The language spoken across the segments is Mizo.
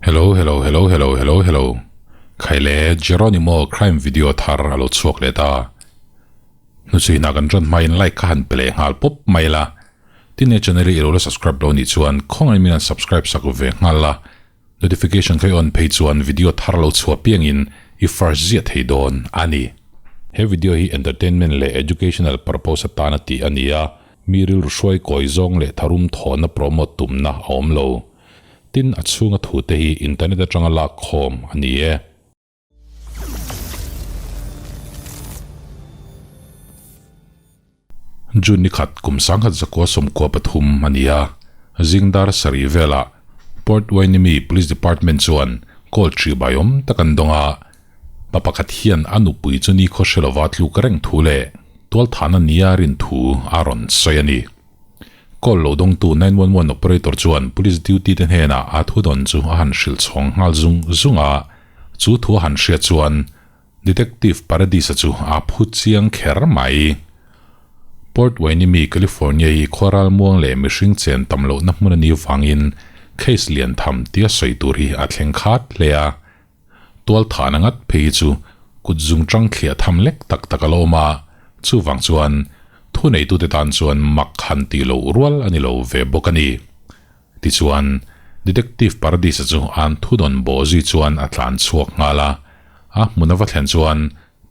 Hello hello hello hello hello hello Khaile Jeronimo crime video thar a lo chhuak leh ta. Hnuchhuina kan ṭan hmain like kha han pe leh nghal pawp mai la. Tin he channel hi i lo la subscribe lo nih chuan khawngaih min han subscribe sak ve nghal la. Notification kha i on phei chuan video thar lo chhuah piangin i first ziah thei dawn a ni. He video hi entertainment leh educational purpose atana tih a ni a, mi rilru hruai kawi zawng leh tharum thawhna promote tumna a awm lo. Tin, a chhunga thute hi internet atanga lak khawm a ni e. June ni khat kum 1993 a ni a, zingdar sarih velah Port Hueneme Police Department chuan call ṭih bai awm tak an dawng a, pa pakhat hian a nupui chu nikhaw hre lova tluk reng thu leh tualthahna nia rin thu a rawn sawi a ni. Call lo dawngtu 911 operator chuan police duty te hnenah a thudawn chu a han hrilh chhawng nghal zung zung a, chu thu a han hriat chuan Detective Paradis-a chu a phu chiang kher mai. Port Hueneme, California hi khua ralmuang leh mihring chen tam lohna hmun a nih vangin case lian tham tia sawi tur hi a thleng khat hle a. Tual thahna ngat phei hi chu kut zung tang thliah tham lek tak tak a la awm a, chuvang chuan thuneitute tan chuan mak han tih loh rual a ni lo ve bawk a ni. Tichuan, Detective Paradis-a chu an thudawn bawh zui chuan a tlan chhuak nghal a. A hmun a va thlen chuan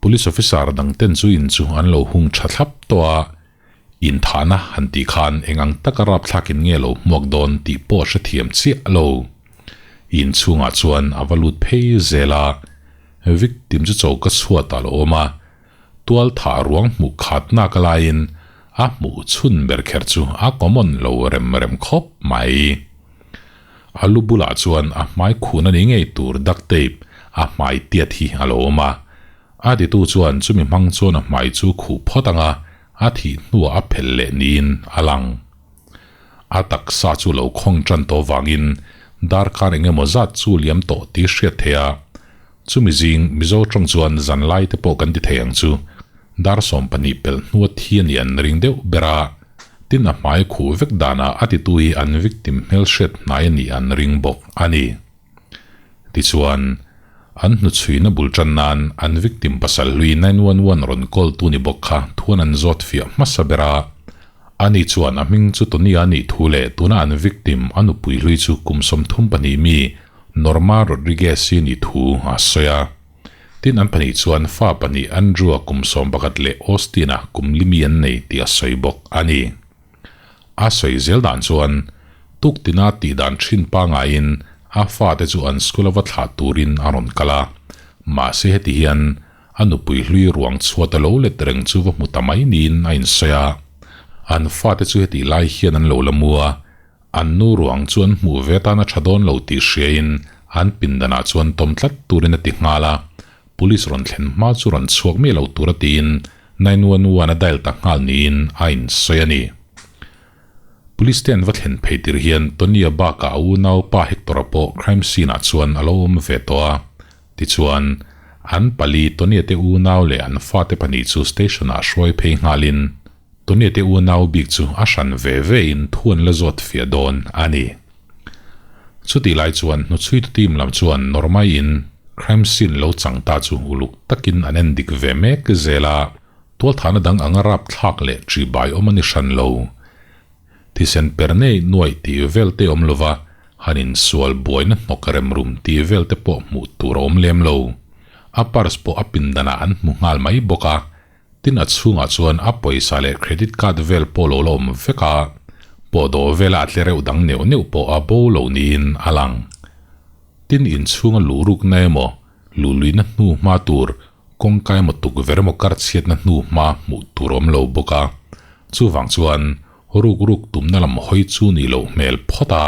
Police officer dang ten chu in chu an lo hung tha thlap tawh a. Inthahna han tih khan eng ang taka rapthlakin nge lo hmuak dawn tih pawh a hrethiam chiah lo. In chhungah chuan a va lut phei zel a. Victim chu choka chhuatah a lo awm a. Tual thah ruang hmuh khat nak a laiin a hmuh chhun ber kher chu a common lo rem rem khawp mai. A lu bulah chuan a hmai khun a ni ngei tur duct tape a hmai tiat hi a lo awm a. A titu chuan chumi hmang chuan a hmai chu khuh phawt ang a, a thih hnuah a phelh leh niin a lang. A taksa chu lo khawng tan tawh vangin darkar eng emaw zat chu liam tawh tih hriat theih a. Chumi zing Mizo tawng chuan zan lai te pawh kan ti thei ang chu. Dar 12 pelh hnua thi a nih an ring deuh ber a. Tin a hmai khuh vek danah a titu hi an victim hmelhriat hnai a nih an ring bawk a ni. Tichuan, an hnuchhuina bul tan nan an victim pasal hlui 911 rawn call tu ni bawk kha thuan an zawt fiah hmasa ber a. Ani chuan a hming chu Tony-a nih thu leh tuna an victim a nupui hlui chu kum 32 mi Norma Rodriguez-i nih thu a sawi a. Tin an pahnih chuan fa pahnih Andrew-a kum 11 leh Austin-a kum limi an nei tih a sawi bawk a ni. A sawi zel dan chuan tuktina tih dan thin pangaiin a fate chu an school-a va thlah turin a rawn kal a. Mahse heti hian a nupui hlui ruang chhuat a lo let reng chu va hmu ta mai niin a insawi a. An fate chu hetih lai hian an lo la mu a, an nu ruang chu an hmuh ve atan a tha dawn lo tih hriain an pindanah chuan tawm tlat turin a ti nghal a. Police rawn thlen hma chu rawn chhuak miah lo tur a tiin 911 a dial ta nghal niin a insawi a ni. Police te an va thlen phei tir hian Tony-a bakah a unaupa Hector-a pawh crime scene-ah chuan a lo awm ve tawh a. Tichuan, an pali Tony-a te unau leh an fate pahnih chu station-ah hruai phei nghalin Tony-a te unau bik chu a hran ve ve in thu an la zawt fiah dawn a ni. Chutih lai chuan hnuchhuitu team lam chuan Norma-in crime scene lo chang ta chu uluk takin an en dik ve mek zel a. Tualthahna dang anga rapthlak leh ṭihbai awm a ni hran lo. Thisen per nei nuaih tih vel te awm lova, han insual buaina hnawk rem rum tih vel te pawh hmuh tur a awm lem lo. A purse pawh a pindanah an hmu nghal mai bawk a, tin a chhungah chuan a pawisa leh credit card vel pawh lo la awm vek a, pawhdawh vela a tle reuh dang neuh neuh pawh a bo lo niin a lang. Tin inchhunga luh rukna emaw, luhluihna hnu hma tur Kawngka emaw tukverh emaw kar chhiatna hnu hma hmuh tur awm lo bawk a, chuvang chuan ruk ruk tumna lam hawi chu nih loh hmel phawt a,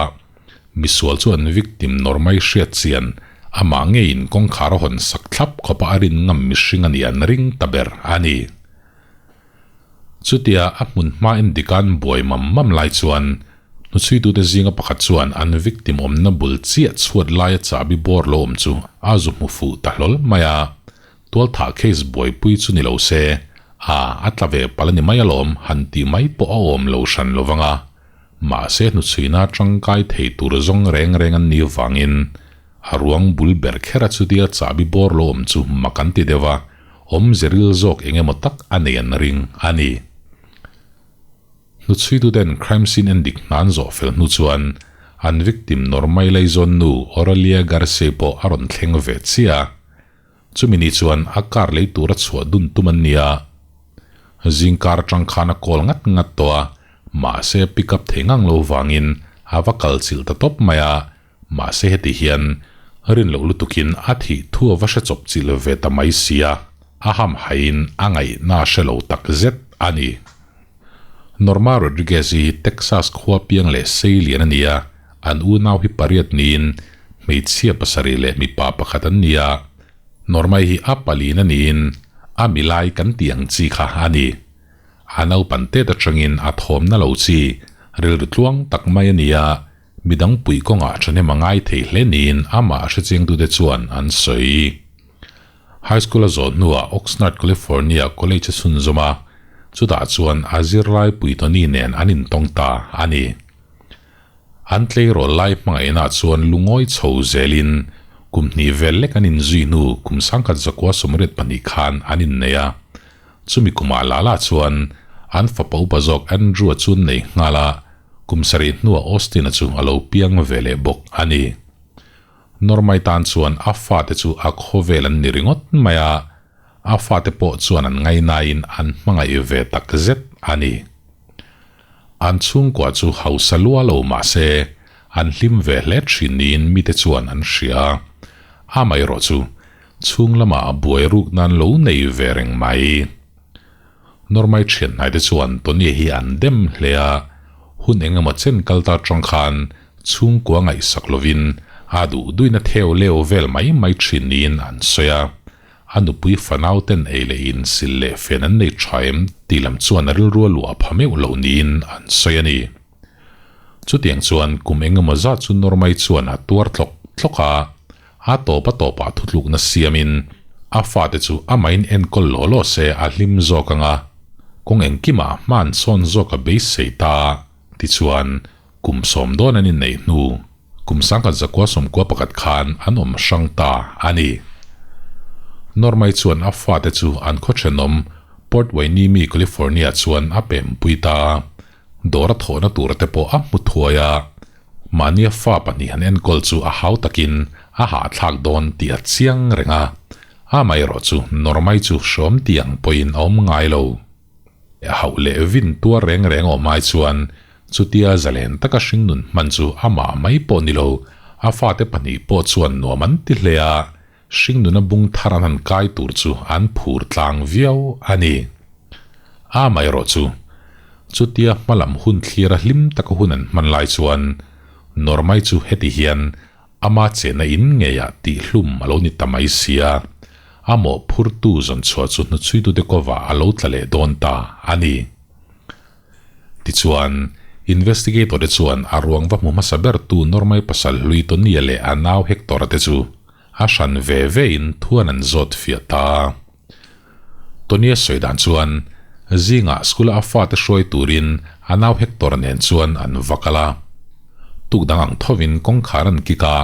misual chu an victim nawr mai hriat chian amah ngeiin kawngkhar a hawn sak thlap khawpa a rin ngam mihring a nih an ring ta ber a ni. Chutia a hmun hma en dikan buai mam mam lai chuan hnuchhuitute zinga pakhat chuan an victim awmna bul chiah chhuat laia chahbi bawr lo awm chu a zu hmu fuh ta hlawl mai a, tualthah case buaipui chu ni lo se, a a tla ve palh a ni mai alawm han tih mai pawh a awm lo hran lo vang a, mahse hnuchhuina tangkai thei tur zawng reng reng an nih vangin. A ruang bul ber kher a chutia chahbi bawr lo awm chu mak an ti deuh a, awmze ril zawk eng emaw tak a nei an ring a ni. Hnuchhuituten crime scene en dik hnan zawh fel hnu chuan an victim Normai Laizawn nu Oralia Garcia pawh a rawn thleng ve chiah a. Chumi ni chuan a car lei tura chhuah dun tum an ni a. Zing car atang khan a call ngat ngat tawh a, mahse pick up thei ngang lo vangin a va kal chilh ta tawp mai a, mahse heti hian rin loh lutukin a thih thu a va hre chawp chilh ve ta mai si a, a hamhaiin a ngaihna a hre lo tak zet a ni. Norma Rodriguez hi Texas khua piang leh sei lian a ni a, An unau hi pariat niin hmeichhia pasarih leh mipa pakhat an ni a, Normai hi a palin a niin a milai kan tih ang chi kha a ni. A naupan tet atangin a thawmna lo chi rilru tluang tak mai a ni a, midang puih kawngah thahnem a ngai thei hle niin amah hrechiangtute chuan an sawi. High School a zawh hnuah Oxnard, California College a chhunzawm a, chutah chuan a zirlai puitawni nen an intawng ta a ni. An tleirawl lai hmangaihna chuan lungawi chho zelin kum hnih vel lek an inzui hnu kum sangkhat zakua 82 khan an innei a. Chumi kumah la la chuan an fapa upa zawk Andrew-a chu an nei nghal a, kum sarih hnuah Austin-a chu a lo piang ve leh bawk a ni. Normai tan chuan a fate chu a khawvel an ni ringawt mai a, a fate pawh chuan an ngainain an hmangaih ve takzet a ni. An chhungkua chu hausa lua lo mah se, an hlim ve hle thin niin mite chuan an hria. Amaherawh chu, chhung lamah buai ruk nan lo nei ve reng mai. Normai thian hnaite chuan Tony hi an dem hle a, hun eng emaw chen kal ta tang khan chhungkua ngaihsak lovin a duh duina theu leu vel mai mai thin niin an sawi a. A nupui fanau ten ei leh in sil leh fen an nei tha em tih lam chuan a rilru a luah pha meuh loh niin an sawi a ni. Chutiang chuan kum eng emaw zat chu Normai chuan a tuar tlawk tlawk a, a tawp a tawpah thutlukna siamin a fate chu amahin enkawl law law se a hlim zawk ang a, kawng engkimah hman sawn zawk a beisei ta tichuan kum sawm dawn an inneih hnu. Kum 1991 khan an awm hrang ta a ni. Normai chuan a fate chu an khaw thenawm Port Hueneme, California chuan a pempui ta a, dawr a thawhna tur te pawh a hmu thuai a. Mahnia fa pahnih han enkawl chu a hau takin a hahthlak dawn tih a chiang reng a, amaherawh chu Normai chu hrawm tih ang pawhin a awm ngai lo. Hauh leh vin tuar reng reng awm ai chuan chutia zalen taka hringnun hman chu amah mai pawh ni lo, a fate pahnih pawh chuan nuam an ti hle a, hringnuna bung thar an han kai tur chu an phur tlang viau a ni. Amaherawh chu, chutia hmalam hun thlira hlim taka hun an hman lai chuan Normai chu heti hian Ama chena in ngeiah tih hlum a lo ni ta mai sia, a mawhphurtu zawn chhuah chu hnuchhuitute kawvah a lo tla leh dawn ta a ni. Tichuan, investigator te chuan a ruang va hmu hmasa bertu Normai pasal hlui Tony-a leh a nau Hector-a te chu a hran ve ve in thuan an zawt fiah ta. Tony-a sawi dan chuan zingah school-a a fate hruai turin a nau Hector-a nen chuan an va kal a. Tuk dang ang thovin kawngkhar an kik a,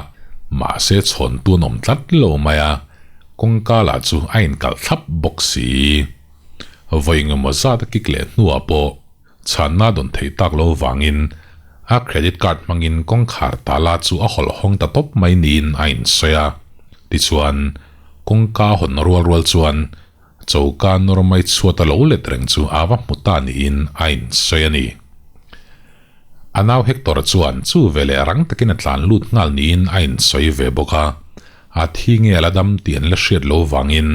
mahse chhawn tu an awm tlat lo mai a, kawngka lah chu a inkalh thlap bawk si. Vawi engemaw zat a kik leh hnuah pawh chhanna dawn theih tak lo vangin a credit card hmangin kawngkhar tala chu a hawlh hawng ta tawp mai niin a insawi a. Tichuan, kawngka a hawn rual rual chuan choka nawr mai chhuat a lo let reng chu a va hmu ta niin a insawi a ni. A nau Hector-a chuan chu veleh rang takin a tlan lut nghal niin a insawi ve bawk a, a thi nge a la dam tih an la hriat lo vangin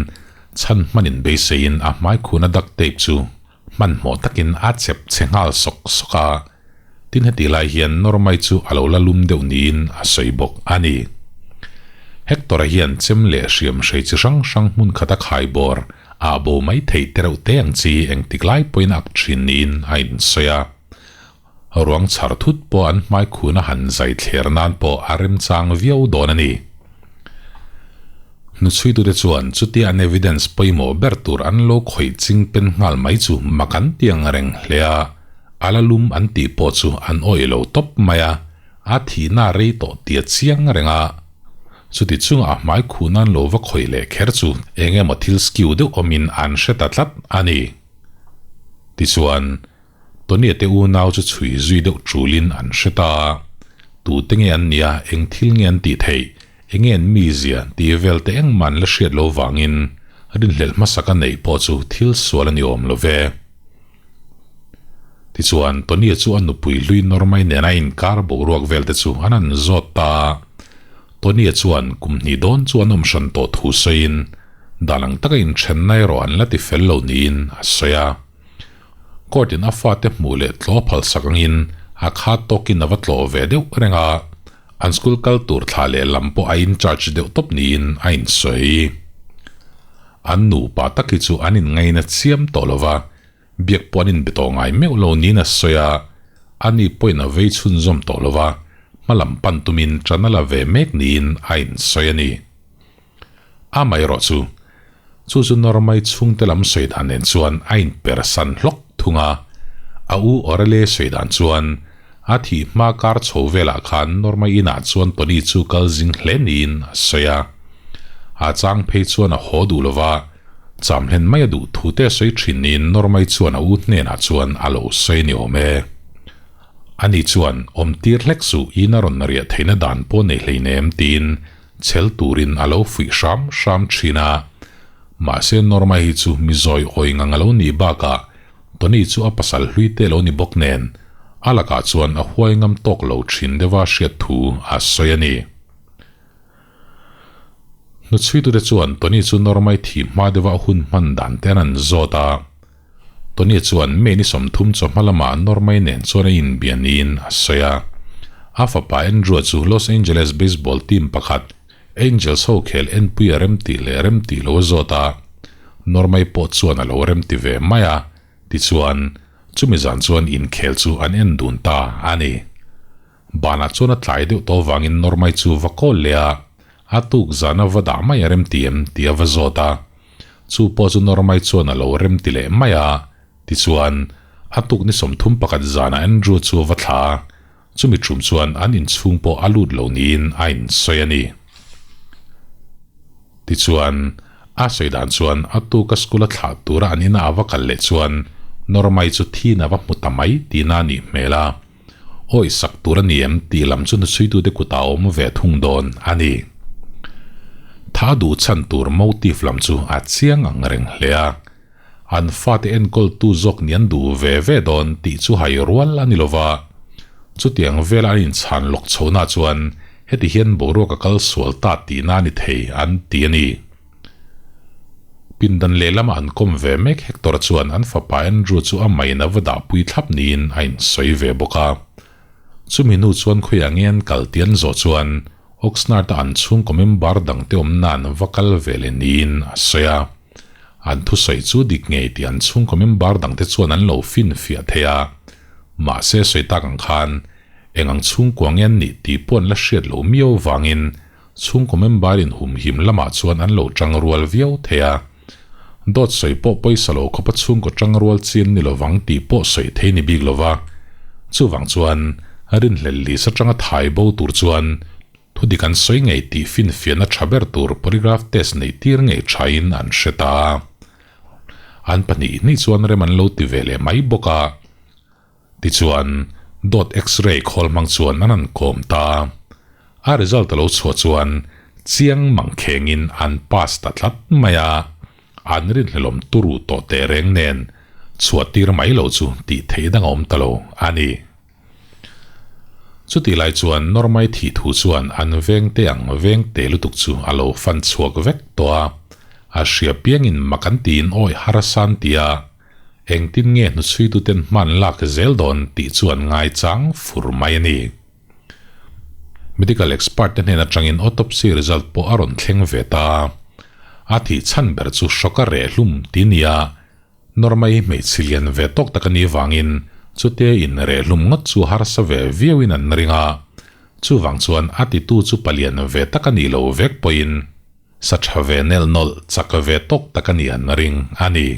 chhan hmanin beiseiin a hmaikhuna duct tape chu Hmanhmawh takin a chep chhe nghal sawk sawk a, tin heti lai hian Normai chu a lo la lum deuh niin a sawi bawk a ni. Hector-a hian chem leh hriam hrei chi hrang hrang hmun khata khai bawr a bo mai thei te reuh te ang chi engtik lai pawhin a ak thin niin a insawi a. Ruang chhar thut pawh an hmai khuna han zai thler nan pawh a remchang viau dawn a ni. Hnuchhuitute chuan chutia an evidence pawimawh ber tur an lo khawih ching pen nghal mai chu mak an ti ang reng hle a, a la lum an tih pawh chu an awih lo tawp mai a, a thihna rei tawh tia chiang reng a. Chuti chunga a hmai khuh nan lo va khawih leh kher chu eng emaw thil skew deuh awmin an hre ta tlat a ni. Tichuan, Tony-a te unau chu chhui zui deuh ṭulin an hre ta a, tute nge an nia, eng thil nge an tih theih, eng nge an mizia tih vel te engmah an la hriat lo vangin rinhlelh hmasa ka neih pawh chu thil sual a ni awm lo ve. Tichuan, Tony-a chu a nupui hlui Normai nena inkar boruak vel te chu an han zawt ta a, Tony-a chuan kum hnih dawn chu an awm hran tawh thu sawiin dan ang taka inthenna erawh an la ti fel lo niin a sawi a. Court in a fate hmuh leh tlaw phal sak angin a khat tawkin a va tlawh ve deuh reng a, an school kal tur thla leh lam pawh a in charge deuh tawp niin a insawi. An nupa tak hi chu an inngaina chiam tawh lo va, biak pawh an inbe tawh ngai meuh lo niin a sawi a, ani pawhin a vei chhunzawm tawh lo va, hmalam pan tumin ṭan a la ve mek niin a insawi a ni. Amaherawh chu, chu chu Normai chhungte lam sawi dan nen chuan a inpersan hlawk thung a. A u Aurelie sawi dan chuan a thih hma kar chho velah khan Normai inah chuan Tony chu kal zing hle niin a sawi a. A chang phei chuan a haw duh lova, cham hlen mai a duh thu te a sawi thin niin Normai chuan a u hnenah chuan a lo sawi ni awm e. Ani chuan awmtir hlek suh in a rawn riah theihna dan pawh nei hleinem tiin Chhel turin a lo fuih hram hram thin a, mahse Norma hi chu mi zawi awi ngang a lo nih bakah Tony chu a pasal hlui te lo ni bawk nen a lakah chuan a huai ngam tawk lo thin deuha hriat thu a sawi a ni. Hnuchhuitute chuan Tony chu Norma-i thih hma deuha hun hman dan te an an zawt a, Tony chuan May ni 30 chawhma lamah Norma-i nen chuan a inbia niin a sawi a. A fapa Andrew-a chu Los Angeles baseball team pakhat Angels ho khel enpui a remtih leh remtih lo a zawt a, Norma-i pawh chuan a lo remti ve mai a, tichuan, chumi zan chuan inkhel chu an en dun ta a ni. Banah chuan a tlai deuh tawh vangin Normai chu va kawl leh a, a tuk zana va dah mai a remti em tih a va zawt a. Chu pawh chu Normai chuan a lo remti leh mai a, tichuan a tuk ni 31 zanah Andrew chu a va thla a, chumi tum chuan an inchhung pawh a lut lo niin a insawi a ni. Tichuan, a sawi dan chuan a tuka school a thlah tura an ina a va kal leh chuan Normai chu thin a va hmu ta mai tihna a nih hmel a. Awi sak tur a ni em tih lam chu hnuchhuitute kutah a awm ve thung dawn a ni. Tha duh chhan tur motive lam chu a chiang ang reng hle a. An fate enkawltu zawk nih an duh ve ve dawn tih chu hai rual a ni lova. Chutiang vela an inchhan lawk chhohna chuan heti hian boruak a kal sual ta tihna a ni thei an ti a ni. Pindan lehlamah an kawm ve mek Hector chuan an fapa Andrew chu a main a va dahpui thlap niin a insawi ve bawk a. Chumi hnu chuan khawiah nge an kal tih an zawh chuan Oxnard-a an chhungkaw member dangte awmna an va kal ve leh niin a sawi a. An thusawi chu dik ngei tih an chhungkaw member dangte chuan an lo finfiah thei a. Mahse sawi tak ang khan eng ang chhungkua nge an nih tih pawh an la hriat loh miau vangin Chhungkaw member in humhim lamah chuan an lo tang rual viau thei a, dawt sawi pawh pawisa lo khawpa chhungkaw tang rual chi an ni lovang tih pawh sawi thei ni bik lova. Chuvang chuan rinhlelh list atanga thai bo tur chuan thudik an sawi ngei tih finfiahna tha ber tur polygraph test neih tir ngei thain an hre ta a. An pahnih hnih chuan rem an lo ti ve leh mai bawk a. Tichuan, dawt X-ray khawl hmang chuan an han kawm ta a. A result a lo chhuah chuan chiang mang khengin an pass ta tlat mai a. An rinhlelawm turu tawh teh reng nen chhuah tir mai lo chu tih theih dang a awm ta lo a ni. Chutih lai chuan Normai thih thu chuan an veng te ang veng te lutuk chu a lo fan chhuak vek tawh a. A hria piangin mak an tiin awi harsa an ti a. Engtin nge hnuchhuituten hman lak zel dawn tih chu an ngaichang fur mai a ni. Medical expert te hnen atangin autopsy result pawh a rawn thleng ve ta. A thih chhan ber chu shock a reh hlum ti nia Norma-i hmeichhe lian ve tawk tak a nih vangin chutia in reh hlum ngawt chu harsa ve viauin an ring a. Chuvang chuan a titu chu palian ve tak a nih lo vek pawhin Sa tha ve nelh nawlh chak ve tawk tak a nih an ring a ni.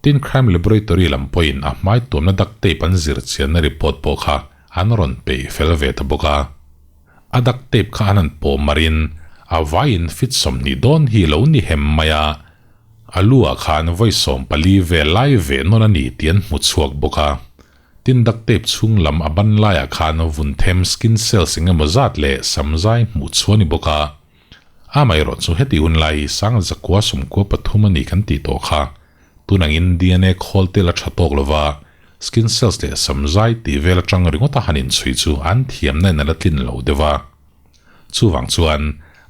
Tin Crime Laboratory lam pawhin a hmai tuamna duct tape an zir chianna report pawh kha an rawn peih fel ve ta bawk a. A duct tape kha an han pawh marin a vaiin fit 20 dawn hi lo ni hem mai a. A lu ah khan vawi 14 vel lai veh nawn a ni tih an hmu chhuak bawk a. Tin duct tape chhung lam a ban laiah khan vun them skin cells eng emaw zat leh samzai hmuh chhuah a ni bawk a. Amaherawh chu heti hun lai hi sang zakua 93 a ni kan tih tawh kha. Tun angin DNA khawl te la tha tawk lova skin cells leh samzai tih vel atang ringawt a han inchhui chu an thiamna in a la tlin lo deuh a. Chuvang chuan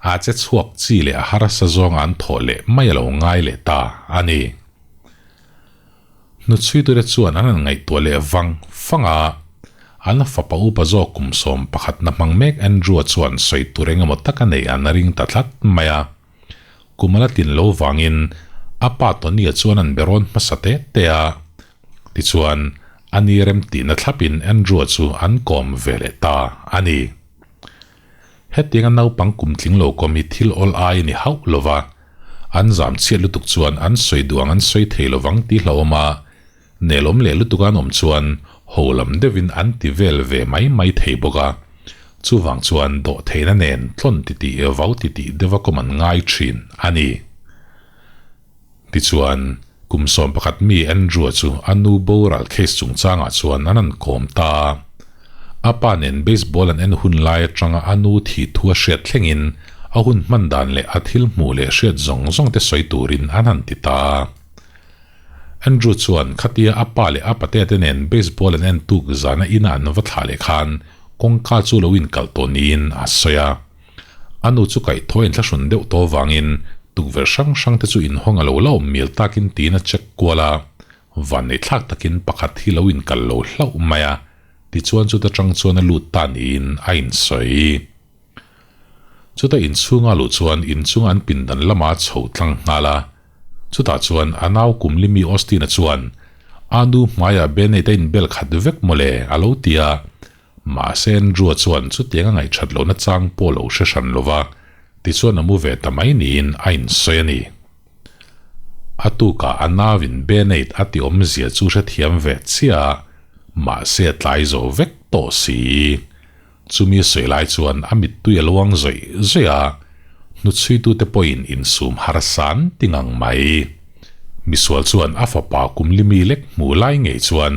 a che chhuak chi leh a harsa zawnga an thawh leh mai a lo ngai leh ta a ni. Hnuchhuitute chuan an han ngaihtuah leh vang vang a, an fapa upa zawk kum 11 na hmang mek Andrew-a chuan sawi tur eng emaw tak a nei an ring ta tlat mai a. Kum a la tlin lo vangin a pa Tony-a chuan an be rawn hmasa te te a. Tichuan, a ni remtihna thlapin Andrew-a chu an kawm ve leh ta a ni. Hetianga naupang kum tling lo kawm hi thil awl ai a ni hauh lo va, an zam chhiat lutuk chuan an sawi duh ang an sawi thei lo vang tih hlauhawm a, nelawm leh lutuk an awm chuan ho lam deuhin an ti vel ve mai mai thei bawk a. Chuvang chuan dawhtheihna nen tlawn titih vau titih deuha kawm an ngai thin a ni. Tichuan, kum 11 mi Andrew-a chu a nu boral case chungchangah chuan an han kawm ta a. A pa nen baseball an en hun lai atanga a nu thih thu a hriat thlengin a hun hman dan leh a thil hmuh leh hriat zawng zawng te sawi turin an han ti ta a. Andrew chuan khatia a pa leh a patea te nen baseball an en tuk zana ina an va thlah leh khan kawngka chu lo inkalh tawh niin a sawi a. A nu chu kaihthawh inthlahrun deuh tawh vangin tukverh hrang hrang te chu inhawng a lo la awm mial takin tiin a check kual a, vanneih thlak takin pakhat hi lo inkal lo hlauh mai a, tichuan chuta tang chuan a lut ta niin a insawi. Chuta inchhunga luh chuan inchunga an pindan lama chho tlang nghal a, chutah chuan a nau kum limi Austin-a chuan a nu hmaiah Bennett a inbel khat vek mawle a lo ti a, Mahse Andrew-a chuan chutiang a ngaihṭhat lohna chang pawh lo hre hran lo va, tichuan a mu ve ta mai niin a insawi a ni. A tukah a nauin Band-Aid a ti awmzia chu hrethiam ve chiah a, mahse a tlai zo vek tawh si. Chumi a sawi lai chuan a mittui a luang zawih zawih a, hnuchhuitute pawhin insum harsa an ti ngang mai. Misual chuan a fapa kum limi lek hmuh lai ngei chuan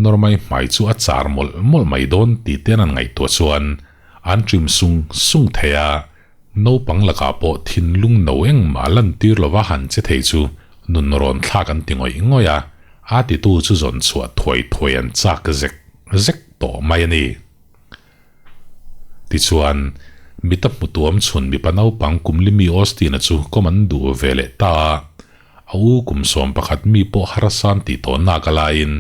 Normai hmai chu a char mawlh mawlh mai dawn tih te an ngaihtuah chuan an trim sung sung thei a, naupang lakah pawh thinlung no engmah lantir lova han che thei chu nun rawn thlak an ti ngawih ngawih a, a titu chu zawn chhuah thuai thuai an chak zek zek tawh mai a ni. Tichuan, mita hmutuam chhun mipa naupang kum limi Austin-a chu kawm an duh ve leh ta a, a u kum 11 mi pawh harsan tih tawh nak a laiin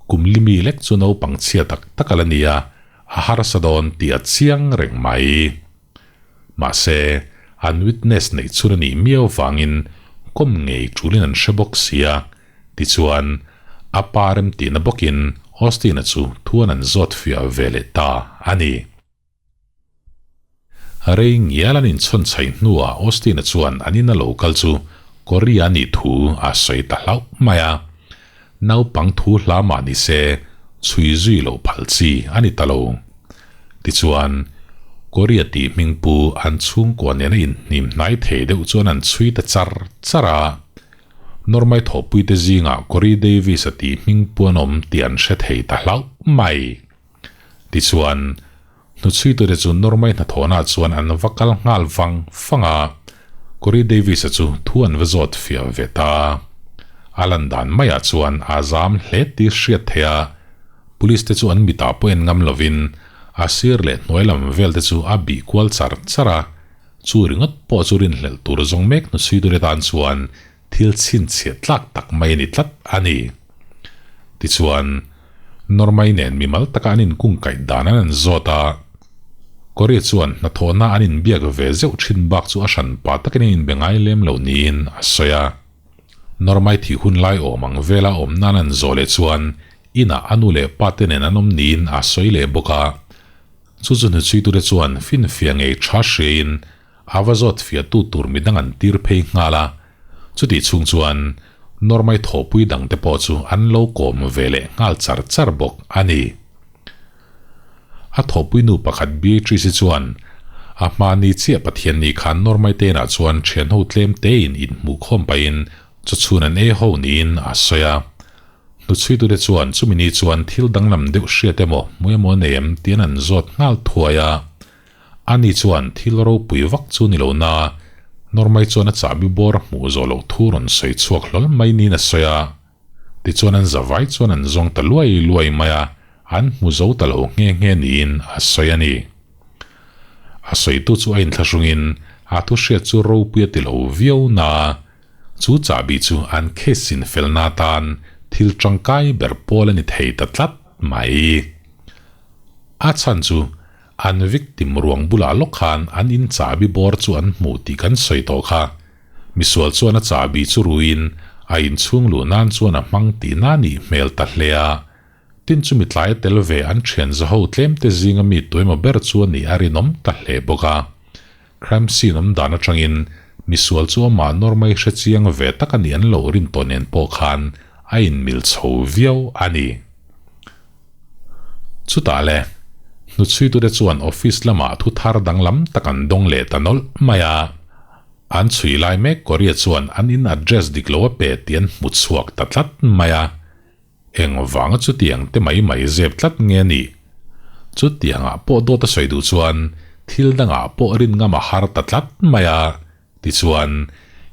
kum limi lek chu naupang chhia tak tak a la ni a, a harsa dawn tih a chiang reng mai. Mahse, an witness neih chhun a nih miau vangin kawm ngei tulin an hre bawk si a, Tichuan, a pa remtihna bawkin Austin-a chu thuan an zawt fiah ve leh ta a ni. Rei ngial an inchhawn chhaih hnuah Austin-a chuan an ina lo kal chu Korea a nih thu a sawi ta hlauh mai a. Naupang thu hla mah ni se, chhui zui loh phal chi a ni ta lo. Tichuan, Korea tih hming pu an chhungkua nena inhnim hnai thei deuh chuan an chhui ta char char a. Normai thawhpuite zingah Corey Davis-a tih hming puan awm tih an hre thei ta hlauh mai. Tichuan, hnuchhuitute chu Normai hnathawhnaah chuan an va kal nghal vang vang a, Corey Davis-a chu thu an va zawt fiah ve ta. A lan dan maiah chuan a zam hle tih hriat theih a, Police te chu an mitah pawh en ngam lovin a sir leh hnuai lam vel te chu a bih kual char char a, Chu ringawt pawh chu rinhlelh tur zawng mek hnuchhuiture tan chuan thil chhinchhiah tlak tak mai a ni tlat a ni. Tichuan, Normai nen mimal taka an inkungkaih dan an an zawt a, Korea chuan hnathawhna an inbiak ve zeuh thin bak chu a hranpa takin an inbe ngai lem lo niin a sawi a. Normai thih hun lai awm ang vela awm nan an zawh leh chuan inah a nu leh pa te nen an awm niin a sawi leh bawk a. Chu chu hnuchhuitute chuan finfiah ngei tha hriain a va zawt fiahtu tur midang an tir phei nghal a, chutih chhung chuan Normai thawhpui dangte pawh chu an lo kawm ve leh nghal char char bawk a ni. A thawhpuinu pakhat Beatrice-i chuan a hma ni chiah Pathianni khan Normai te inah chuan thianho tlem tein inhmuhkhawm pahin chawchhun an ei ho niin a sawi a. Hnuchhuitute chuan chumi ni chuan thil danglam deuh hriat emaw hmu emaw a nei em tiin an zawt nghal thuai a. Ani chuan thil ropui vak chu ni lo na, Normai chuan a chahbi bawr a hmuh zawh loh thu rawn sawi chhuak hlawl mai niin a sawi a. Tichuan an zavai chuan an zawng ta luai luai mai a, an hmu zo ta lo nghe nghe niin a sawi a ni. A sawitu chu a inthlahrungin a thu hriat chu ropui a ti lo viau na, chu chahbi chu an case in felna atan thil tangkai ber pawl a ni thei ta tlat mai. A chhan chu an victim ruang bulah lawk khan an in chahbi bawr chu an hmu tih kan sawi tawh kha. Misual chuan a chahbi chu ruiin a inchhung luh nan chuan a hmang tihna nih hmel ta hle a. Tin chu mitlai a tel ve an thian zaho tlemte zinga mi tuemaw ber chu a nih a rinawm ta hle bawk a. Crime scene awm dan atangin misual chu amah nawr mai hre chiang ve tak a nih an lo rin tawh nen pawh khan a inmil chho viau a ni. Chutah le, hnuchhuitute chuan office lamah thu thar danglam tak an dawng leh ta nawlh mai a. An chhui lai mek Korea chuan an in address dik lo a pe tih an hmu chhuak ta tlat mai a. Eng vanga chutiang te mai mai zep tlat nge a nih? Chutiangah pawh dawt a sawi duh chuan thil dangah pawh rin ngam a har ta tlat mai a. Tichuan,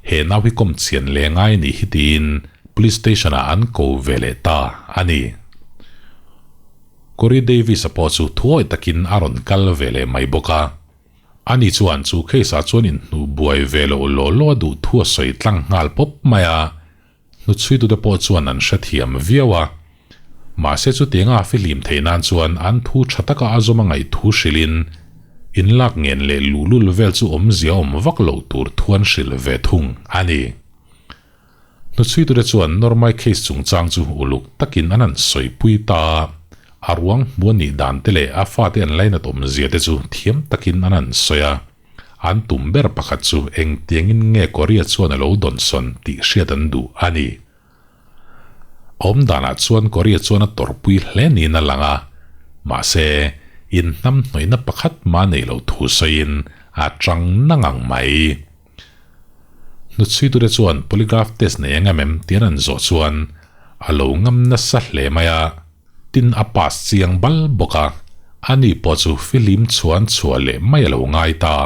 he nau hi kawm chian leh ngai nih hi tiin Police Station ah an ko ve leh ta a ni. Corey Davis-a pawh chu thuawi takin a rawn kal ve leh mai bawk a. Ani chuan chu case ah chuan inhnuh buai ve loh law law a duh thu a sawi tlang nghal pawp mai a, hnuchhuitute pawh chuan an hrethiam viau a. Mahse chutianga a fihlim theih nan chuan an thu tha taka a zawm a ngaih thu hrilhin inlak ngen leh luhlul vel chu awmzia awm vak loh tur thu an hrilh ve thung a ni. Hnuchhuitute chuan Normai case chungchang chu uluk takin an han sawipui ta a, a ruang hmu a nih dan te leh a fate an lainat awmzia te chu thiam takin an han sawi a. An tum ber pakhat chu engtiangin nge Korea chuan a lo dawnsawn tih hriat an duh a ni. A awm danah chuan Korea chuan a tawrhpui hle niin a lang a, mahse inhnamhnawihna pakhat mah nei lo thu sawiin a chang nang ang mai. Hnuchhuitute chuan polygraph test nei ang em em tih an han zawh chuan a lo ngam nasa hle mai a, tin a pass chiang bal bawk a, ani pawh chu fihlim chhuan chhuah leh mai a lo ngai ta.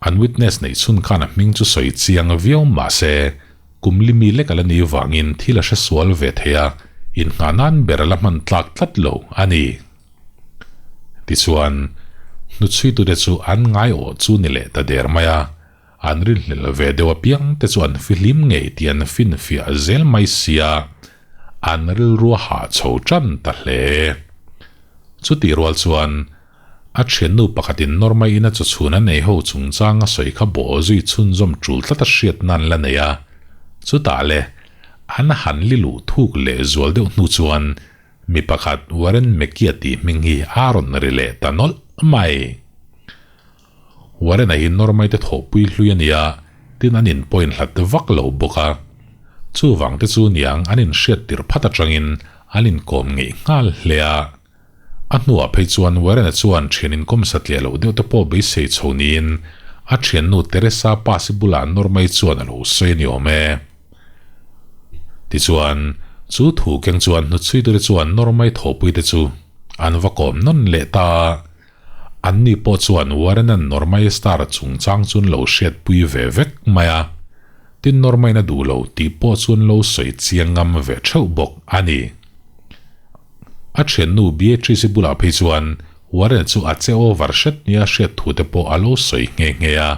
An witness neih chhun khan a hming chu sawi chiang viau mah se, kum li mi lek a la ni vangin thil a hre sual ve thei a, innghah nan ber a la hman tlak tlat lo a ni. Tichuan, hnuchhuitute chu an ngaiawh chu ni leh ta der mai a, an rinhlelh ve deuh apiang te chu an fihlim ngei tih an finfiah zel mai sia, an rilru a hah chho tan ta hle. Chutih rual chuan, a thiannu pakhatin Norma ina chawchhun an ei ho chungchang a sawi kha bawh zui chhunzawm tul tlat a hriat nan la nei a, chutah le, an han li luh thuk leh zual deuh hnu chuan Mi pakhat Warren Mekia tih hming hi a rawn ri leh ta nawlh mai. Warren-a hi Normai te thawhpui hlui a ni a, tin an inpawhin hlat vak lo bawk a. Chuvang te chu niang an inhriat tirh phat atangin an inkawm ngeih nghal hle a. A hnuah phei chuan Warren-a chuan thian inkawm satliah loh deuh te pawh beisei chho niin a thiannu Teresa Pasi bulah Normai chuan a lo sawi a ni awm e. Tichuan, chu thu keng chuan hnuchhuitute chuan Normai thawhpuite chu an va kawm nawn leh ta a. Anni pawh chuan Warren-a'n Normai star chungchang chu an lo hriatpui ve vek mai a. Tin Normai'n a duh lo tih pawh chu an lo sawi chiang ngam ve theuh bawk a ni. A thiannu Beatrice-i bulah phei chuan Warren chu a che over hret nia hriat thute pawh a lo sawi nghe nghe a.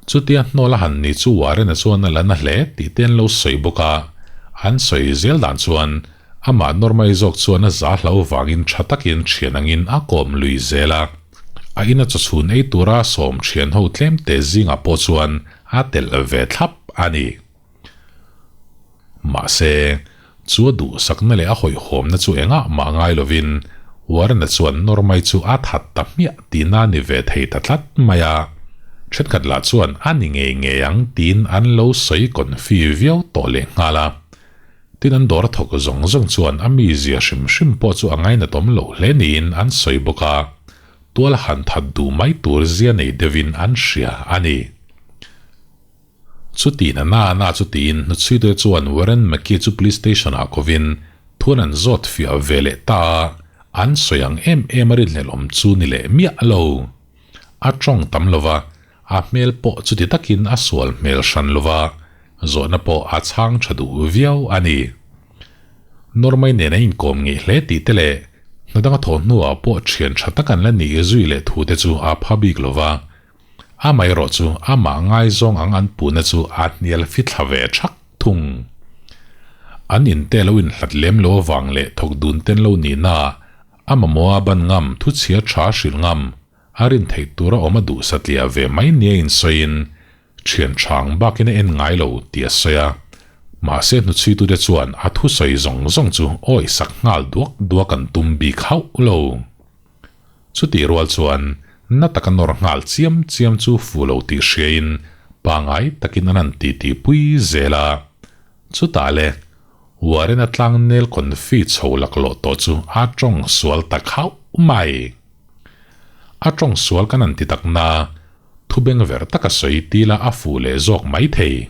Chutia hnawl a han ni chu Warren-a chuan a la na hle tih te an lo sawi bawk a, an sawi zel dan chuan amah Normai zawk chuan a za hlo vangin tha takin thian angin a kawm lui zel a. A ina chawchhun ei tura sawm thian ho tlem te zingah pawh chuan a telh ve thlap a ni. Mahse, chu a duhsakna leh a hawihhawmna chu engah mah ngai lovin Warren-a chuan Normai chu a that ta hmiah tihna a ni ve thei ta tlat mai a. Thenkhat lah chuan a ni ngei ngei ang tiin an lo sawi confi viau tawh lehnghal a. Tin an dawr a thawk zawng zawng chuan a mizia hrim hrim pawh chu a ngainatawm loh hle niin an sawi bawk a, tual han that duh mai tur zia nei deuhin an hria a ni. Chuti na na na chu tiin hnuchhuite chuan Warren McKee chu police station ah kovin thuan an zawt fiah ve leh ta a, an sawi ang em em a rinhlelh awm chu ni leh miah lo. A tawng tam lova, a hmel pawh chuti takin a sual hmel hran lova, zawhna pawh a chhang tha duh viau a ni. Normai nen a inkawm ngeih hle tih te leh hna danga thawh hnuah pawh thian tha tak an la nih zui leh thu te chu a pha bik lova, Amaherawh chu amah ngaizawng ang an puhna chu a hnial fithla ve thak thung. An inte lo inhlat lem lo avang leh thawk dun ten lo nihna a mamawha ban ngam thuchhia tha hrilh ngam a rin theih tura awm a duh satliah ve mai nia insawiin thian thang bakin a en ngai lo tih a sawi a. Mahse hnuchhuitute chuan a thusawi zawng zawng chu awisak nghal duak duak an tum bik hauh lo. Chutih rual chuan na taka nawr nghal chiam chiam chu fu lo tih hriain pangai takin an han titi pui zel a. Chutah le, Warren-a tlangnel confi chho laklawh tawh chu a tawng sual ta khauh mai. A tawng sual kan han ti tak na, thu bengver taka sawi tila a fu leh zawk mai thei.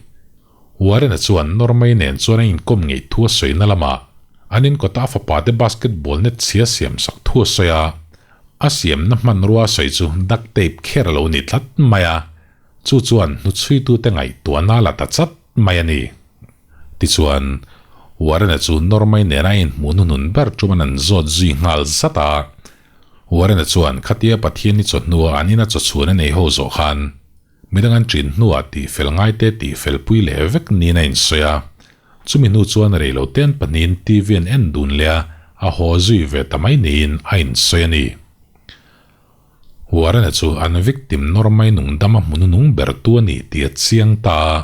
Warren-a chuan Normay nen chuan a inkawm ngeih thu a sawi na lamah an inkawta a fapa te basketball net chhia siam sak thu a sawi a, a siamna hmanrua a sawi chu duct tape kher a lo ni tlat mai a, chu chuan hnuchhuitute ngaihtuahna a la ta chat mai a ni. Tichuan, Warren-a chu Normay nena a inhmuh hnuhnun ber chuan an zawt zui nghal zat a. Warren-a chuan khatia Pathianni chawhnua an ina chawchhun a nei ho zawh khan, Midang an ṭin hnuah tihfel ngaite tihfel pui leh vek niin a insawi a. Chumi hnu chuan rei lo ten pahnihin TV an en dun leh a, a haw zui ve ta mai niin a insawi a ni. Warren-a chu an victim nawr mai nung dama hmu nunung ber tu a nih tih a chiang ta a.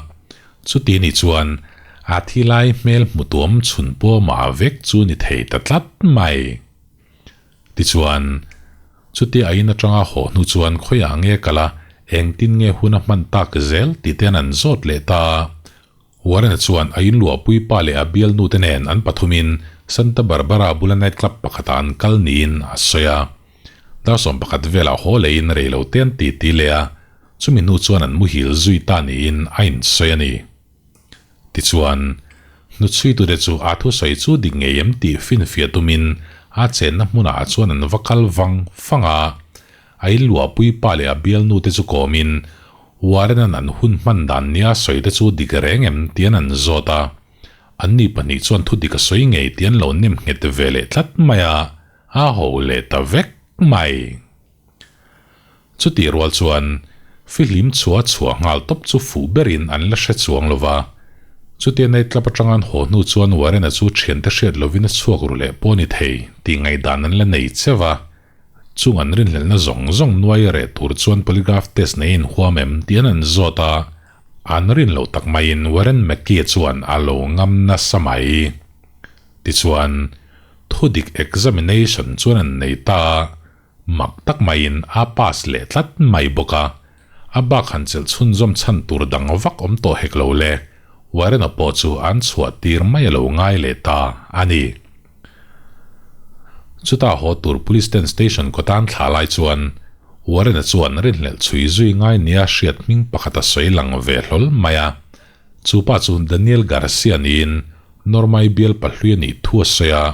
Chuti nih chuan a thi lai hmel hmu tuam chhun pawmah vek chu ni thei ta tlat mai. Tichuan, chutia a in atanga haw hnu chuan khawiah nge kal a, engtin nge hun a hman tak zel tih te an zawt leh ta a. Warren-a chuan a inluahpui pa leh a bialnu te nen an pathumin Santa Barbara bula night club pakhatah an kal niin a sawi a. Dar 11 velah haw leiin rei lo te an titi leh a, chumi hnu chuan an muhil zui ta niin a insawi a ni. Tichuan, hnuchhuitute chu a thusawi chu dik ngei em tih finfiah tumin a chenna hmunah chuan an va kal vang vang a. A inluahpui pa leh a bialnute chu kawmin Warren-a'n an hun hman dan nia sawite chu dik reng em tian an zawt a. Anni pahnih chuan thu dik a sawi ngei tih an lo nem nghet ve leh tlat mai a, a ho leh ta vek mai. Chutih rual chuan fihlim chhuah chhuah nghal tawp chu fuh berin an la hre chuang lo va. Chutia night club atanga an haw hnu chuan Warren-a chu thiante hriat lovin a chhuak ru leh pawh a ni thei tih ngaihdan an la nei che va. Chung an rinhlelhna zawng zawng nuai reh tur chuan polygraph test nei inhuam em tih an an zawt a, an rin loh tak maiin Warren McKee chuan a lo ngam nasa mai. Tichuan, thudik examination chuan an nei ta a. Mak tak maiin a pass leh tlat mai bawk a, a bak han chelh chhunzawm chhan tur dang vak awm tawh hek lo le, Warren-a pawh chu an chhuah tir mai a lo ngai leh ta a ni. Chuta haw tur Police ten station kawtan thlah lai chuan Warren-a chuan rinhlelh chhui zui ngai nia hriat hming pakhat a sawi lang ve hlawl mai a, chu pa chu Daniel Garcia niin Normai bial pahlui a nih thu a sawi a,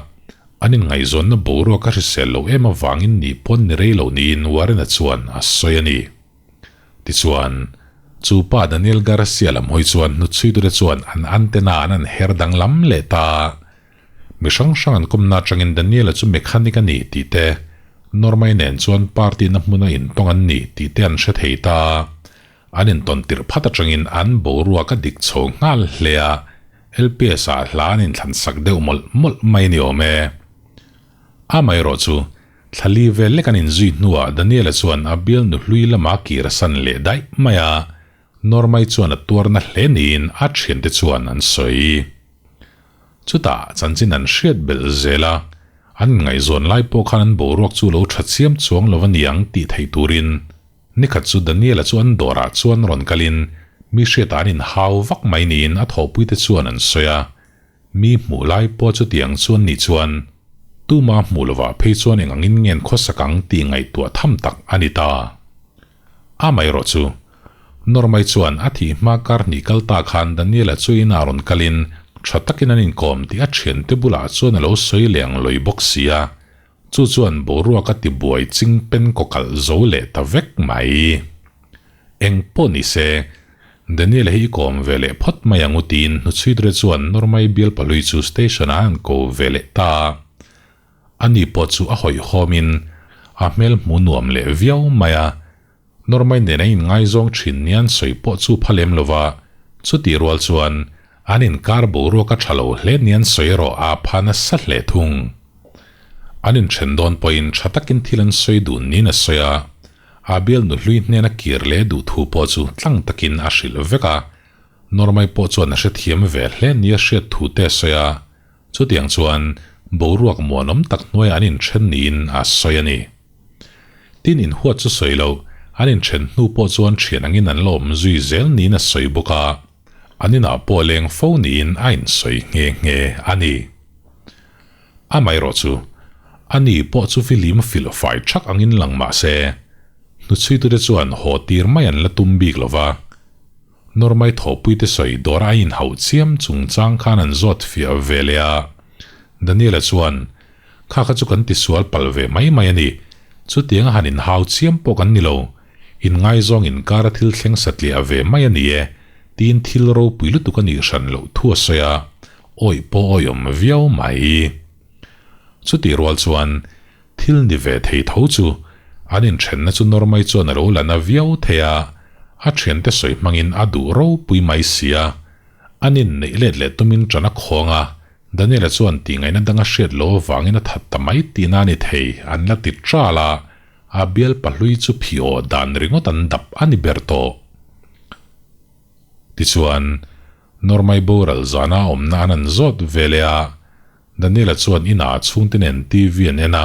An inngaihzawnna boruak a hrisel loh em avangin nih pawn ni rei lo niin Warren-a chuan a sawi a ni. Tichuan, chu pa Daniel Garcia lam hawi chuan hnuchhuitute chuan an antenna an an her danglam leh ta a. Mi hrang hrang an kawmna atangin Daniel-a chu mechanic a ni tih te, Normai nen chuan party na hmuna intawng an ni tih te an hre thei ta a. An intawn tirh phat atangin an boruak a dik chho nghal hle a, LPS ah hla an inthlan sak deuh mawlh mawlh mai a ni awm e. Amaherawh chu, thla li vel lek an inzui hnuah Daniela chuan a bial nu hlui lama kir a san leh daih mai a, Normai chuan a tuarna hle niin a thiante chuan an sawi. Chutah chanchin an hriat belh zel a, an inngaihzawn lai pawh khan an boruak chu lo tha chiam chuang lo a ni ang tih theih turin Nikhat chu Daniela chu an dawrah chuan rawn kalin mi hriatah an inhau vak mai niin a thawhpuite chuan an sawi a. Mi hmuh lai pawh chutiang chuan ni chuan tuma hmuh lovah phei chuan eng angin ngen khawsak ang tih ngaihtuah tham tak a ni ta. Amaherawh chu, Normai chuan a thih hma kar hnih kal ta khan Daniela chu inah rawn kalin tha takin an inkawm tih a thiante bulah chuan a lo sawi leh ang lawih bawk si a, chu chuan boruak a tibuai ching pen kawkalh zo leh ta vek mai. Eng pawh ni se, Daniela hi i kawm ve leh phawt mai ang u tiin hnuchhuiture chuan Normai bial pahlui chu station-ah an ko ve leh ta a. Ani pawh chu a hawihhawmin a hmel hmu nuam leh viau mai a, Normai nen a inngaizawng thin nia an sawi pawh chu pha lem lo va, chutih rual chuan an inkar boruak a tha lo hle nia an sawi erawh a pha nasa hle thung. An inthen dawn pawhin tha takin thil an sawi dun niin a sawi a, a bialnu hlui hnena kir leh duh thu pawh chu tlang takin a hrilh vek a, Normai pawh chuan a hrethiam ve hle nia hriat thu te a sawi a, Chutiang chuan boruak muanawm tak hnuaiah an inthen niin a sawi a ni. Tin, inhuat chu sawi lo, an inthen hnu pawh chuan thian angin an la awm zui zel niin a sawi bawk a, an inah pawh leng fo niin a insawi nghe nghe a ni. Amaherawh chu, ani pawh chu filim filh fai thak angin lang mah se, hnuchhuitute chuan haw tir mai an la tum bik lo va, Normai thawhpuite sawi dawr a inhauh chiam chungchang khan an zawt fiah ve leh a. Daniela chuan, Kha kha chu kan tisual palh ve mai mai a ni. Chutianga han inhau chiam pawh kan ni lo. Inngaizawng inkara thil thleng satliah ve mai a ni e, tiin thil ropui lutuk a nih hran loh thu a sawi a, awih pawh awih awm viau mai. Chutih rual chuan, Thil ni ve thei tho chu an inthenna chu Normai chuan a lo la na viau thei a, a thiante sawi hmangin a duh ropui mai si a. An inneih let leh tumin ṭan a khawng a, Daniela chuan tihngaihna danga hriat lo avangin a that ta mai tihna a ni thei an la ti ṭal a, a bial pahlui chu phiaw dan ringawt an dap a ni ber tawh. Tichuan, Normai boral zana a awmna an an zawt ve leh a, Daniela chuan inah a chhungte nen TV an en a,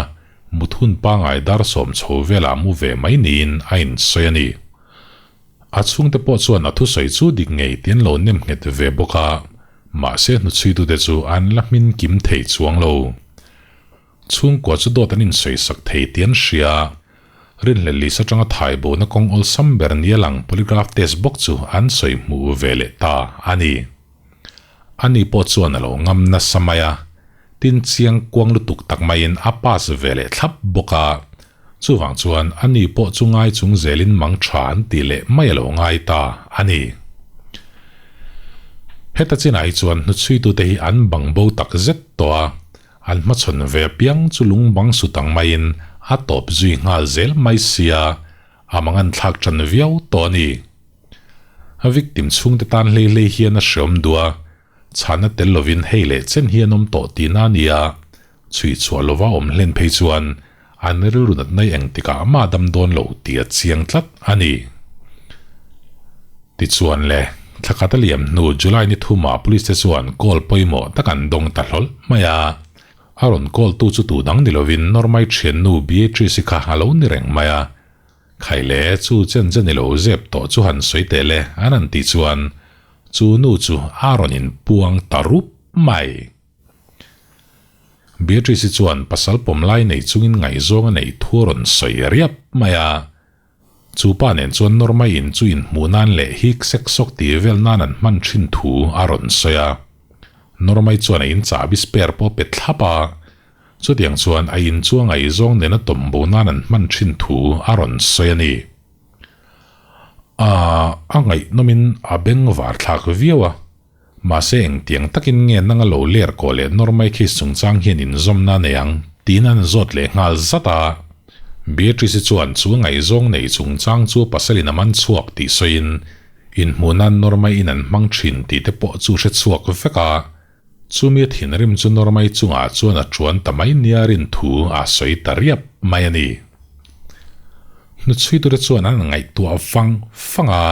mut hun pangai dar 10 chho velah mu ve mai niin a insawi a ni. A chhungte pawh chuan a thusawi chu dik ngei tih an lo nem nghet ve bawk a, mahse hnuchhuitute chu an la hmin kim thei chuang lo. Chhungkua chu dawt an insawisak thei tih an hria a, rinhlelh lisa atanga thaibona kawng awlsam ber nia lang polygraph test bawk chu an sawi hmuh ve leh ta a ni. Ani pawh chuan a lo ngam nasa mai a, tin chiang kuang lutuk tak maiin a pass ve leh thlap bawk a, chuvang chuan ani pawh chu ngai chung zelin mang tha an tih leh mai a lo ngai ta a ni. Heta chinah hi chuan hnuchhuitute hi an bang bo tak zet tawh a, an hmachhawn ve apiang chu lung bang sut ang maiin a tawp zui nghal zel mai sia, a mangan thlak tan viau tawh a ni. A victim chhungte tan hlei hlei hian a hreawm duh a, chhana tel lovin hei leh chen hi an awm tawh tihna a ni a, chhui chhuah lova awm hlen phei chuan an rilru natna i engtikah mah dam dawn lo tih a chiang tlat a ni. Tichuan le, thla khat a liam hnu July ni thumah police te chuan call pawimawh tak an dawng ta hlawlh mai a, a rawn call tu chu tu dang ni lovin Normai thiannu Beatrice-i kha a lo ni reng mai a, Khai le, chu chen chen i lo zep tawh chu han sawi teh le, an han tih chuan chu nu chu a rawn inpuang ta rup mai. Beatrice-i chuan pasal pawm lai nei chungin ngaihzawng a neih thu a rawn sawi riap mai a. Chu pa nen chuan Norma in chu inhmuh nan leh hik sek sawk tih vel nan an hman thin thu a rawn sawi a. Norma-i chuan a in chahbi spare pawh a pe thlap a. Chutiang chuan a in chu a ngaihzawng nena tawm bo nan an hman thin thu a rawn sawi a ni. A a ngaihnawmin a beng var thlak viau a, mahse engtiang takin nge nanga lo ler kawh leh Normai case chungchang hian inzawmna a nei ang tiin an zawt leh nghal zat a. Beatrice-i chuan chu a ngaihzawng nei chungchang chu pasalin a man chhuak tih sawiin inhmuh nan Normai in an hmang thin tih te pawh chu hre chhuak vek a. Chumi a thinrim chu Normai chungah chuan a tuan ta mai nia rin thu a sawi ta riap mai a ni. Hnuchhuitute chuan an ngaihtuah vang vang a,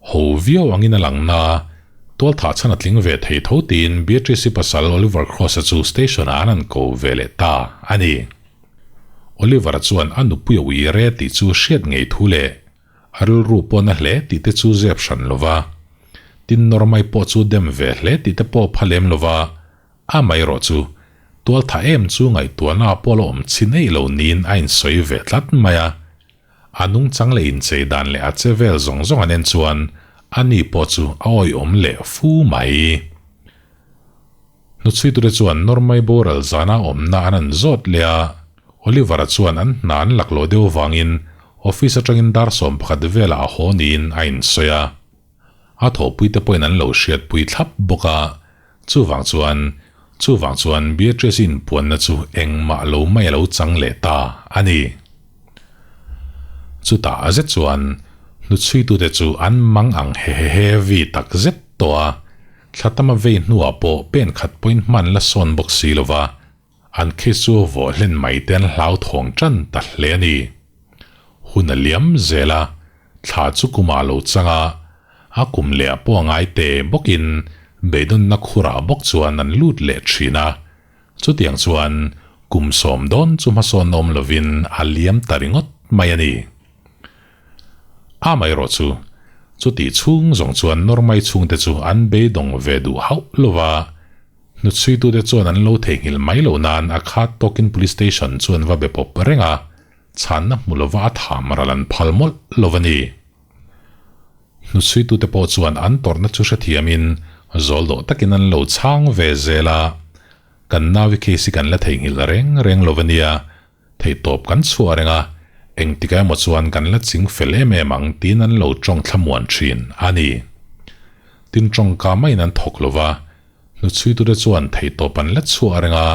ho viau angin a lang na, tualthah chhan a tling ve thei tho tiin Beatrice-i pasal Oliver Cross-a chu station-ah an han ko ve leh ta a ni. Oliver-a chuan a nupui a ui re tih chu hriat ngei thu leh A rilru pawh na hle tih te chu zep hran lo va, tin Normai pawh chu dem ve hle tih te pawh pha lem lo va. Amaherawhchu, tualtha em chu ngaihtuahna pawh la awm chhin eih lo niin a insawi ve tlat mai a. A nungchang leh inchei dan leh a che vel zawng zawng an en chuan ani pawh chu a awihawm leh fu mai. Hnuchhuitute chuan Normai boral zana awmna an han zawt leh a, Oliver-a chuan an hna an laklawh deuh avangin office atangin dar 11 velah a haw niin a insawi a. A thawhpuite pawhin an lo hriatpui thlap bawk a, chuvang chuan chuvang chuan Beatrice-i inpuanna chu engmah lo mai a lo chang leh ta a ni. Chutah a zet chuan hnuchhuitute chu an mang ang hehehevi tak zet tawh a, thla tama vei hnuah pawh pen khat pawhin hman la sawn bawk si lova, An case chu vawh hlen mai te an hlauthawng tan ta hle a ni. Hun a liam zel a, thla chu kumah a lo chang a, a kum leh a pawh a ngai te bawkin beidawnna khurah bawk chuan an lut leh thin a. Chutiang chuan kum sawm dawn chu hmasawn awm lovin a liam ta ringawt mai a ni. Amaherawh chu, chutih chhung zawng chuan Normai chhungte chu an beidawng ve duh hauh lova, Hnuchhuitute chuan an lo theihnghilh mai loh nan a khat tawkin Police Station chu an va be pawp reng a, chhanna hmu lova a tham ral an phal mawlh lo a ni. Hnuchhuitute pawh chuan an tawrhna chu hrethiamin zawl dawh takin an lo chhang ve zel a, Kan naui case hi kan la theihnghilh reng reng lo a nia, theihtawp kan chhuah reng a, engtikah emaw chuan kan la ching fel em em ang tiin an lo tawng thlamuan thin a ni. Tin tawngka maiin an thawk lo va, hnuchhuitute chuan theihtawp an la chhuah reng a.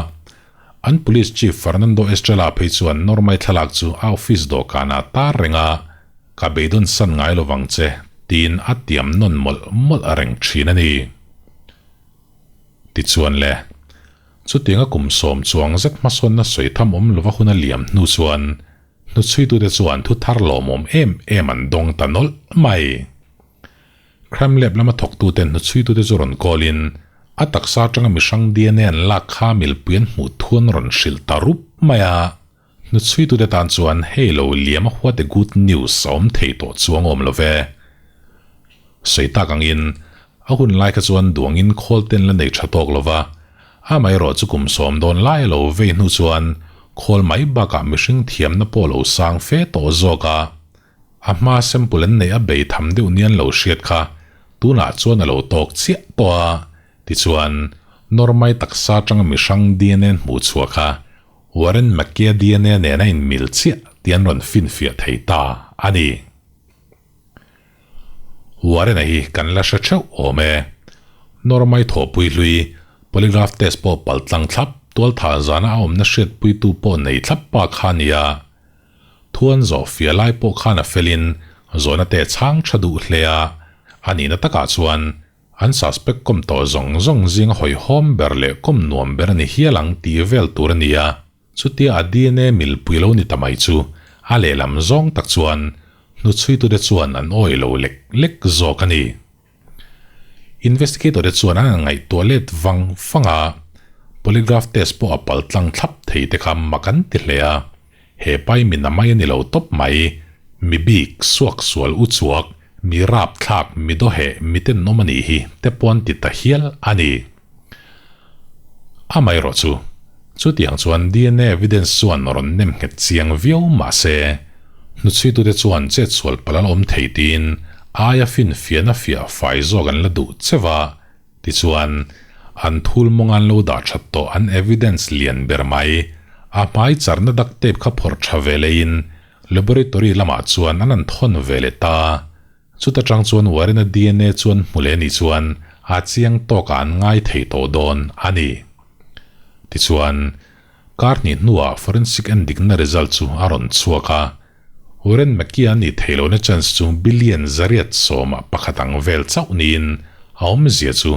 An Police Chief Fernando Estrella phei chuan Normai thlalak chu a office dawhkanah a tar reng a, Ka beidawn san ngai lovang che tiin a tiam nawn mawlh mawlh reng thin a ni. Tichuan le, chutianga kum sawm chuang zet hmasawnna sawi tham awm lova hun a liam hnu chuan hnuchhuitute chuan thu thar lawmawm em em an dawng ta nawlh mai. Crime Lab lama thawktuten hnuchhuitute chu rawn call-in a taksa atanga mihrang dna an lak kha milpui an hmuh thu an rawn hrilh ta rup mai a. Hnuchhuitute tan chuan hei lo liam a huat e good news a awm thei tawh chuang awm lo ve. Sawi tak angin, a hun lai kha chuan duangin khawl ten la nei tha tawk lo va, amaherawh chu kum sawm dawn lai a lo vei hnu chuan khawl mai bakah mihring thiamna pawh lo sang fe tawh zawk a, a hma sample an neih a bei tham deuh nian lo hriat kha tunah chuan a lo tawk chiah tawh a, tichuan Normai taksa atanga mihrang dna an hmuh chhuah kha Warren McKee dna nen a inmil chiah tih an rawn finfiah thei ta a ni. Warren-a hi kan la hre theuh awm e. Normai thawhpui hlui, polygraph test pawh pal tlang thlap, tualthah zana a awmna hriatpuitu pawh nei thlap pa kha a ni a. Thuan zawh fiah lai pawh khan a felin zawhna te chhang tha duh hle a, a nihna takah chuan An suspect kawm tawh zawng zawng zinga hawihhawm ber leh kawm nuam ber a ni hial ang tih vel tur a ni a, chutia a dna milpui lo ni ta mai chu a lehlam zawng tak chuan hnuchhuitute chuan an awih lo lek lek zawk a ni. Investigator te chuan an han ngaihtuah let vang vang a, polygraph test pawh a pal tlang thlap thei te kha mak an ti hle a, he pai mi na mai a ni lo tawp mai, mi bik, suaksual uchuak, Mi rapthlak, mi dawheh, mi tenawm a nih hi te pawn ti ta hial a ni. Amaherawh chu, chutiang chuan dna evidence chuan rawn nem nghet chiang viau mah se, hnuchhuitute chuan chetsual palh an awm thei tiin aia finfiahna fiah fai zawk an la duh cheu a, tichuan an thul mawng an lo dah that tawh an evidence lian ber mai, a hmai charna duct tape kha phawrh tha ve leiin Laboratory lamah chuan an han thawn ve leh ta. Chuta tang chuan Warren-a dna chuan hmu leh ni chuan a chiang tawkah an ngai thei tawh dawn a ni. Tichuan, kar hnih hnuah forensic endikna result chu a rawn chhuak a. Warren McKee-a nih theih lohna chance chu billion zariat sawmah pakhat ang vel chauh niin a awmzia chu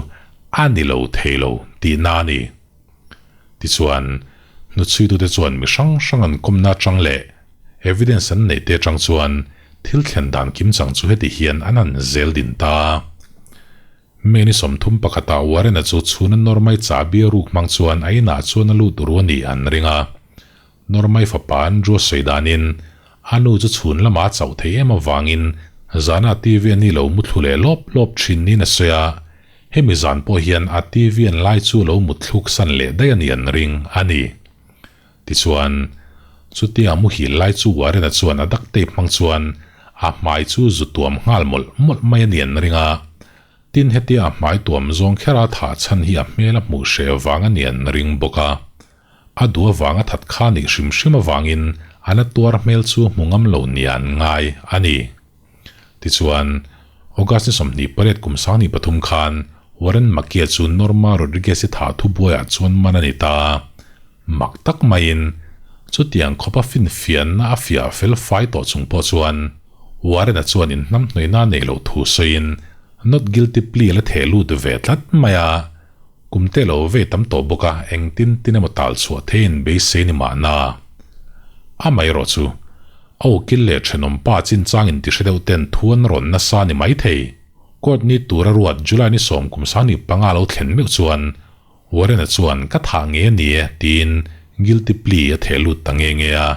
a ni lo thei lo tihna a ni. Tichuan, hnuchhuitute chuan mi hrang hrang an kawmna atang leh evidence an neih te atang chuan thil thlen dan kimchang chu heti hian an han zel din ta. May ni 31 ah Warren-a chu chhuna Normai chahbi a ruk hmang chuan a inah chuan a lut ru a nih an ring a. Normai fapa Andrew a sawi danin a nu chu chhun lamah a chauh thei em avangin zana TV a ni lo muthlu leh lawp lawp thin niin a sawi a. Hemi zan pawh hian a TV en lai chu lo mutthluk san leh daih a ni an ring a ni. Tichuan, chutia muhil lai chu Warren-a chuan a duct tape hmang chuan a hmai chu zu tuam nghal mawlh mawlh mai a ni an ring a. Tin, hetia a hmai tuam zawng khera thah chhan hi a hmel a hmuh hreh vang a ni an ring bawk a. A duh avanga that kha nih hrim hrim avangin a na tuar hmel chu hmu ngam lo nia an ngai a ni. Tichuan, August ni 28 kum 23 khan Warren Makia chu Norma Rodriguez-i thah thubuaiah chuan man a ni ta. Mak tak maiin, chutiang khawpa finfianna a fiah fel fai tawh chung pawh chuan Warren-a chuan inhnamhnawihna a neih loh thu sawiin not guilty plea a la theh lut ve tlat mai a. Kum te lo vei tam tawh bawk a, engtin tin emaw tal chhuah theiin beisei ni mahna. Amaherawh chu, a ukil leh thenawm pa chinchang intihre deuh ten thu an rawn nasa ni maithei. Court ni tura ruat July ni 10 kum 25 lo thlen meuh chuan Warren-a chuan ka thah nge a ni e tiin guilty plea a theh lut ta nge nge a.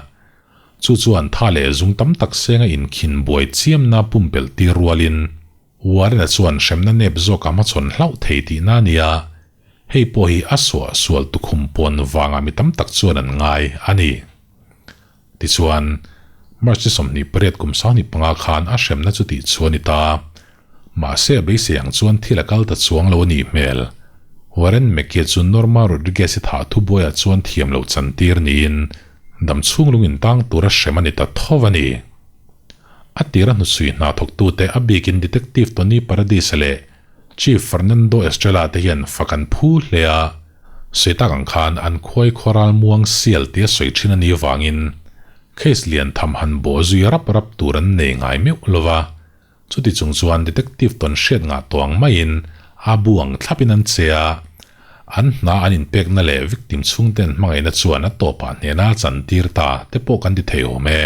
Chu chuan tha leh zung tam tak senga inkhin buai chiamna pumpelh tir rualin Warren-a chuan hremna nep zawk a hmachhawn hlauh thei tihna a ni a, hei pawh hi a suah sual tukhum pawn vangah mi tam tak chuan an ngai a ni. Tichuan, March ni 28 kum 25 khan a hremna chu tih chu a ni ta. Mahse a beisei ang chuan thil a kal ta chuang lo a nih hmel. Warren McKee chu Norma Rodriguez-i thah thubuaiah chuan thiam loh chantir niin dam chhung lung intang tura hrem a ni ta tho a ni. A tira hnuchhui hna thawktute a bikin Detective Tony Paradis leh Chief Fernando Estrella te hian fak an phu hle a, sawi tak ang khan an khuai khawral muang sial tia sawi thin a nih vangin case lian tham han bawh zui rap rap tur an nei ngai meuh lo va, chuti chung chuan Detective tawn hriat ngah tawh ang maiin a bu ang thlapin an che a, an hna an inpekna leh victim chhungten hmangaihna chuan a tawpah hnena a chantir ta te pawh kan ti thei awm e.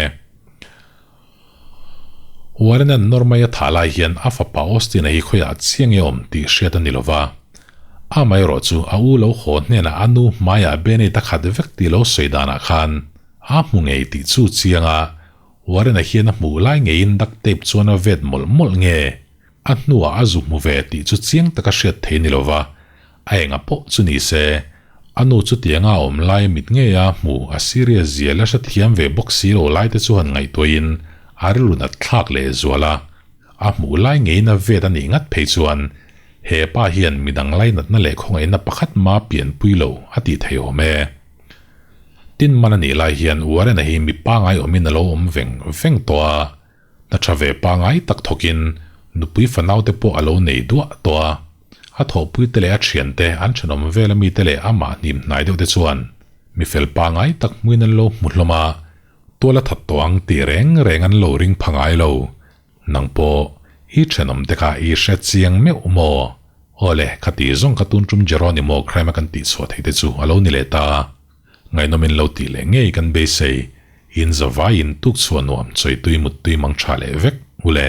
Warren-a'n Normai a thah lai hian a fapa Austin-a hi khawiah chiang e awm tih hriat a ni lo va. Amaherawh chu a u lo haw hnenah a nu hmaiah Bennett a khat vek tih lo sawi danah khan a hmu ngei tih chu chiang a, Warren-a hian a hmuh lai ngeiin duct tape chuan a vet mawlh mawlh nge a hnuah a zu hmu ve tih chu chiang taka hriat thei ni lo va, A enga pawh chu ni se, a nu chutianga a awm lai mit ngeia hmu a serious zia la hrethiam ve bawk si lo lai te chu han ngaihtuahin a rilru nat thlak leh zual a. A hmuh lai ngeiin a vet a nih ngat phei chuan he pa hian midang lainatna leh khawngaihna pakhat ma pianpui lo a tih thei awm e. Tin man a nih lai hian Warren-a hi mi pangai awmin a lo awm veng veng tawh a. Hna tha ve pangai tak thawkin nupui fanaute pawh a lo nei duah tawh a. A thawhpuite leh a thiante, an thenawm vel a mite leh amah hnim hnai deuh te chuan mi fel pangai tak hmuin an lo hmu hlawm a, tual a that tawh ang tih reng reng an lo ring pha ngai lo. Nang pawh i thenawm te kha i hre chiang meuh maw? Awle, khati zawng kha tun tum Jeronimo crime a kan tihchhuah theih te chu a lo ni leh ta. Ngaihnawmin lo tih leh ngei kan beisei, in zavaiin tuk chhuah nuam chawitui muttui mang tha leh vek u le.